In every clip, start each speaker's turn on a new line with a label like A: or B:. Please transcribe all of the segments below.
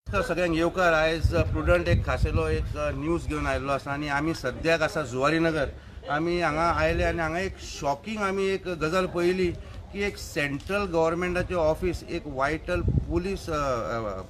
A: सगळ्यांक येवकार. आयज प्रुडंट एक खाशेलो एक न्यूज घेवन आयिल्लो आसा आनी आमी सद्याक आसा जुवारीनगर. आमी हांगा आयले आनी हांगा एक शॉकिंग आमी एक गजाल पळयली की एक सेंट्रल गव्हर्मेंटाचें ऑफिस, एक वायटल पुलीस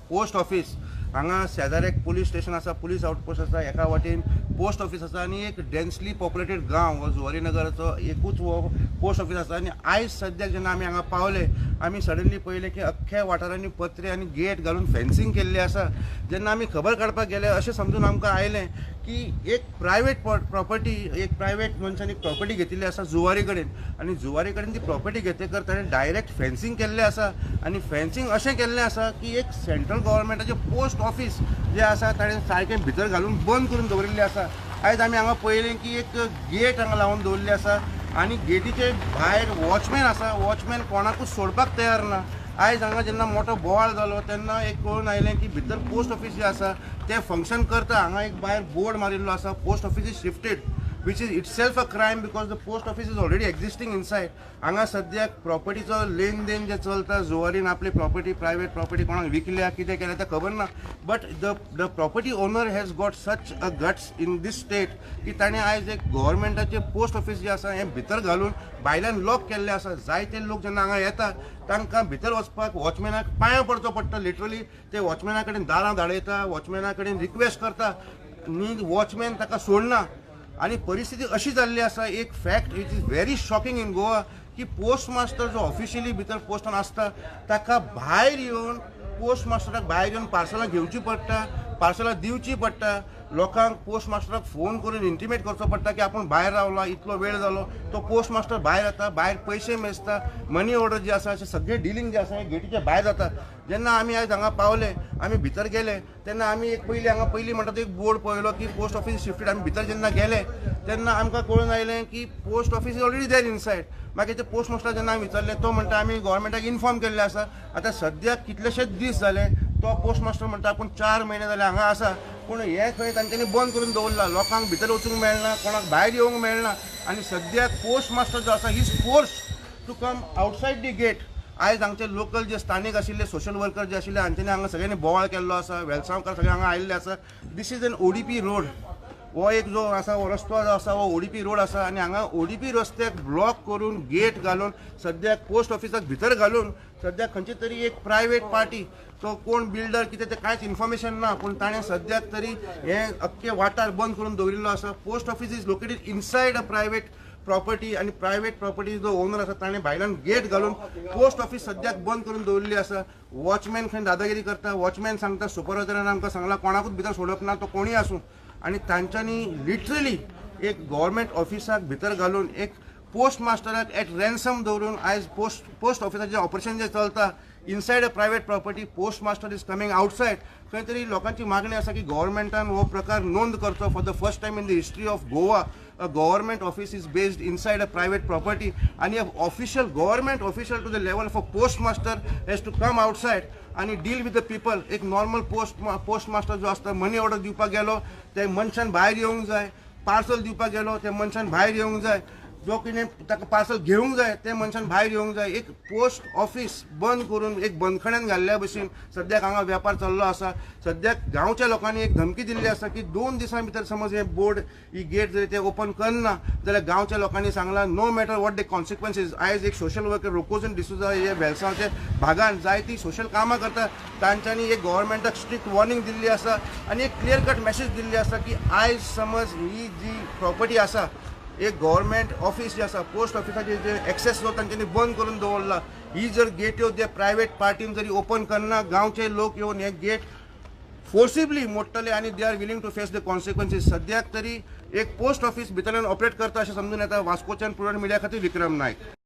A: पोस्ट ऑफिस, हांगा शेजार एक पुलीस स्टेशन आसा, पुलीस आउटपोस्ट आसा, एका वाटेन पोस्ट ऑफिस आसा आनी एक डेन्सली पॉप्युलेटेड गांव हो जुवारीनगराचो एकूच हो पोस्ट ऑफिस आसा. आनी आयज सद्याक जेन्ना आमी हांगा पावले, आमी सडनली पळयलें की अख्ख्या वाठारांनी पत्रे आनी गेट घालून फेन्सिंग केल्ली आसा. जेन्ना आमी खबर काडपाक गेले, अशें समजून आमकां आयलें की एक प्रायवेट प्रॉपर्टी, एक प्रायवेट मनशान एक प्रॉपर्टी घेतिल्ली आसा जुवारी कडेन आनी जुवारी कडेन ती प्रॉपर्टी घेतकर ताणें डायरेक्ट फेन्सिंग केल्लें आसा आनी फेन्सिंग अशें केल्लें आसा की एक सेंट्रल गव्हर्मेंटाचें पोस्ट ऑफिस जें आसा ताणें सारकें भितर घालून बंद करून दवरिल्लें आसा. आयज आमी हांगा पळयलें की एक गेट हांगा लावन दवरिल्ली आसा आनी गेटीचे भायर वॉचमॅन आसा. वॉचमॅन कोणाकूच सोडपाक तयार ना. आयज हांगा जेन्ना मोठो बोवाळ जालो तेन्ना एक कळून आयलें की भितर पोस्ट ऑफिस जें आसा तें फंक्शन करता. हांगा एक भायर बोर्ड मारिल्लो आसा, post office is shifted, which is itself a crime because the post office is already existing inside. हांगा सद्याक प्रॉपर्टीचो लेन then जे चलता, जुवारीन आपली प्रॉपर्टी, प्रायवेट प्रॉपर्टी कोणाक विकल्या, कितें केलें तें खबर ना, but the property owner has got such a guts in this state की ताणें आयज एक गव्हर्मेंटाचें पोस्ट ऑफिस जें आसा हें भितर घालून भायल्यान लॉक केल्लें आसा. जायते लोक जेन्ना हांगा येता तांकां भितर वचपाक वॉचमॅनाक पांयां पडचो पडटा. लिटरली ते वॉचमॅना कडेन दारां धाडयता, वॉचमॅना कडेन रिक्वेस्ट करता न्ही, वॉचमॅन ताका सोडना. आनी परिस्थिती अशी जाल्ली आसा, एक fact which is very shocking in Goa की पोस्ट मास्टर जो ऑफिशियली भितर पोस्टान आसता ताका भायर येवन, पोस्ट मास्टराक भायर येवन पार्सलां घेवची पडटा, पार्सलां दिवची पडटा. लोकांक पोस्ट मास्टराक फोन करून इंटिमेट करचो पडटा की आपूण भायर रावला, इतलो वेळ जालो. तो पोस्ट मास्टर भायर येता, भायर पयशे मेजता, मनी ऑर्डर जे आसा अशें सगळें डिलींग जें आसा हें गेटीच्या भायर जाता. जेन्ना आमी आयज हांगा पावले, आमी भितर गेले तेन्ना आमी एक पयलीं हांगा पयलीं म्हणटा तो एक बोर्ड पळयलो की पोस्ट ऑफिस शिफ्टेड. आमी भितर जेन्ना गेले तेन्ना आमकां कळून आयलें की post office is already there inside. मागीर ते पोस्ट मास्टर जेन्ना आमी विचारलें तो म्हणटा आमी गव्हर्मेंटाक इन्फॉर्म केल्लें आसा. आतां सद्याक कितलेशेच दीस जाले तो पोस्ट मास्टर म्हणटा आपूण 4 म्हयने जाले हांगा आसा, पूण हें खंय तांच्यांनी बंद करून दवरलां. लोकांक भितर वचूंक मेळना, कोणाक भायर येवंक मेळना आनी सद्याक पोस्ट मास्टर जो आसा he is forced to come outside the gate. आयज हांगचे लोकल जे स्थानीक आशिल्ले सोशल वर्कर जे आशिल्ले हांच्यांनी हांगा सगळ्यांनी बोवाळ केल्लो आसा. वेलसांवकार सगळे हांगा आयिल्ले आसा. This is an ODP road. हो एक जो आसा हो रस्तो जो आसा हो ओडीपी रोड आसा आनी हांगा ओडीपी रस्त्याक ब्लॉक करून गेट घालून सद्याक पोस्ट ऑफिसाक भितर घालून सद्याक खंयची तरी एक प्रायवेट पार्टी, तो कोण बिल्डर कितें तें कांयच इन्फॉर्मेशन ना, पूण ताणें सद्याक तरी हें अख्खे वाठार बंद करून दवरिल्लो आसा. Post office is located inside a private property आनी प्रायवेट प्रॉपर्टी जो ओनर आसा ताणें भायल्यान गेट घालून पोस्ट ऑफिस सद्याक बंद करून दवरिल्ली आसा. वॉचमॅन खंय दादागिरी करता, वॉचमॅन सांगता सुपरवायजरान आमकां सांगलां कोणाकूच भितर सोडप ना, तो कोणूय आसूं. आनी तांच्यांनी लिटरली एक गव्हर्मेंट ऑफिसाक भितर घालून एक पोस्ट मास्टराक एट रॅन्सम दवरून आयज पोस्ट ऑफिसाचें ऑपरेशन जें चलता inside a private property, post master is coming outside. खंय तरी लोकांची मागणी आसा की गव्हर्मेंटान हो प्रकार नोंद करचो. For the first time in the history of Goa a government office is based inside a private property आनी official, government official to the level of a post master has to come outside आनी deal with the people. एक normal post master जो आसता money order दिवपाक गेलो ते मनशान भायर येवंक जाय, पार्सल दिवपाक गेलो ते मनशान भायर येवंक जाय, जो कितें ताका पार्सल घेवंक जाय ते मनशान भायर येवंक जाय. एक पोस्ट ऑफिस बंद करून एक बंदखण्यान घाल्ल्या भशेन सद्याक हांगा वेपार चल्लो आसा. सद्याक गांवच्या लोकांनी एक धमकी दिल्ली आसा की 2 दिसां भितर समज हे बोर्ड ही गेट जरी ते ओपन करना जाल्यार गांवच्या लोकांनी सांगलां no matter what the consequences. आयज एक सोशल वर्कर रोकोजन डिसोजा हे वेलसांवच्या भागान जायती सोशल कामां करता, तांच्यांनी एक गव्हर्मेंटाक स्ट्रिक्ट वॉर्निंग दिल्ली आसा आनी एक क्लियर कट मॅसेज दिल्ली आसा की आयज समज ही जी प्रॉपर्टी आसा, एक गव्हर्मेंट ऑफिस जे आसा पोस्ट ऑफिसाचे जे एक्सेस जो तांच्यांनी बंद करून दवरला, ही जर गेट्यो जे प्रायवेट पार्टीन जरी ओपन करना गांवचे लोक येवन हे गेट फोर्सिबली मोडटले आनी they are willing to face the consequences. सद्याक तरी एक पोस्ट ऑफिस भितरल्यान ऑपरेट करता अशें समजून येता. वास्कोच्यान प्रुडंट मिडिया खातीर विक्रम नायक.